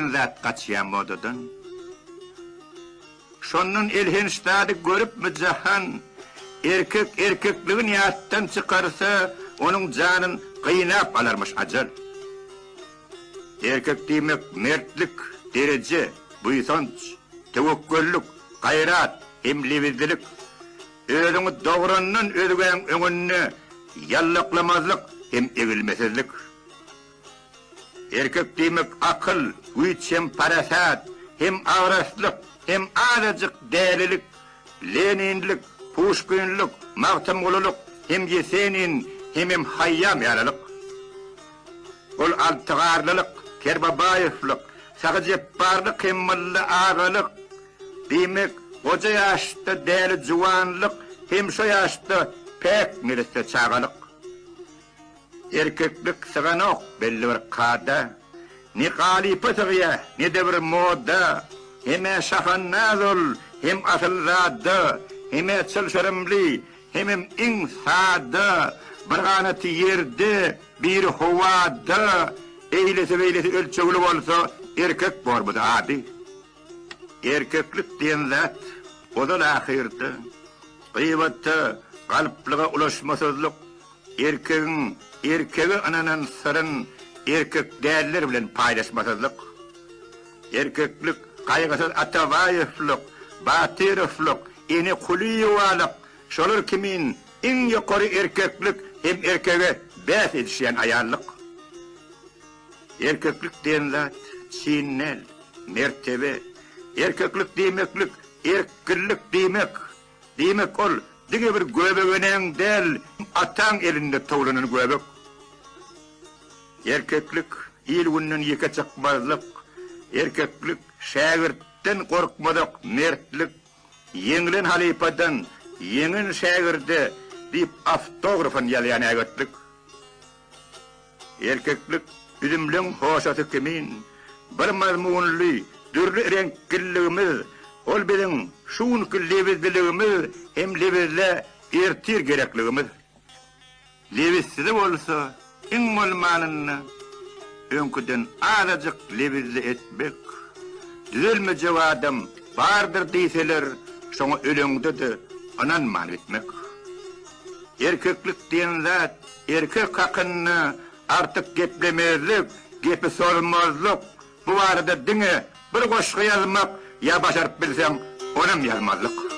diýen zat gaçýa modadan. Şondan elhenç zady görüpmi jahan, Erkek erkekligin ýatdan çykarsa, onuň janyn gynap alarmyş ajal. Erkek diýmek mertlik, dereje, buýsanç, töwekgellik, gaýrat hem lebizlilik. Özüňi dograndan özgäň öňünde ýallaklamazlyk hem egilmesizlik. Erkek diýmek akyl, güýç hem parasat, hem agraslyk, hem azajyk dälilik, Leninlik, Puşkinlik, Magtymgululyk, hem Ýesenin, hemem Haýýam ýalylyk. Ol Altygarlylyk, Kerbabaýewlik, Sahy Jepbarlyk hem Mylly agalyk, diýmek, goja ýaşda däli juwanlyk hem şo ýaşda päk neresse çagalyk. Erkeklik syganok belli bir kada, Ne galypa sygýa, ne-de bir moda. Hem-ä şahandaz ol, hem asylzada, Hem-ä çylşyrymly, hemem iň sada, Bir ganaty ýerde, biri howada, Eýlesi-beýlesi ölçegli bolsa, Erkek bormudy ady. Erkeklik diýen zat ozal-ahyrda, Gybata, galplyga ulaşmasyzlyk, Erkegiň erkege ynanan syryn erkek däller bilen paýlaşmasyzlyk. Erkeklik Gaýgysyz Atabaýewlik, Batyrowlyk, Ene Kulyýewalyk, şolar kimin iň ýokary erkeklik hem erkege bäs edişýän aýallyk. Erkeklik diýen zat çyn däl, mertebe. Erkeklik diýmeklik erkgillik diýmek. Diýmek ol diňe bir göbegeneň däl, ataň elinde towlanan göbek. Erkeklik, il-günden ýeke çykmazlyk, erkeklik, şägirtden gorkmazak mertlik, ýeňilen halypadan ýeňen şägirde diýip awtografyn ýazýan ägirtlik. Erkeklik üzümleň hoşasy kimin, bir mazmunly, dürli reňkliligimiz, ol biziň şu günki lebizliligimiz hem lebizlä ertir gerekligimiz. Lebizsizi bolsa, iň bolmanynda, öňküden azajyk lebizli etmek. Düzelmejek adam bardyr diýseler, şoňa öleňde-de ynanman gitmek. Erkeklik diýen zat erkek hakynda artyk geplemezlik, gepi sozmazlyk, bu barada diňe bir goşgy ýazmak ýa başaryp bilseň onam ýazmazlyk.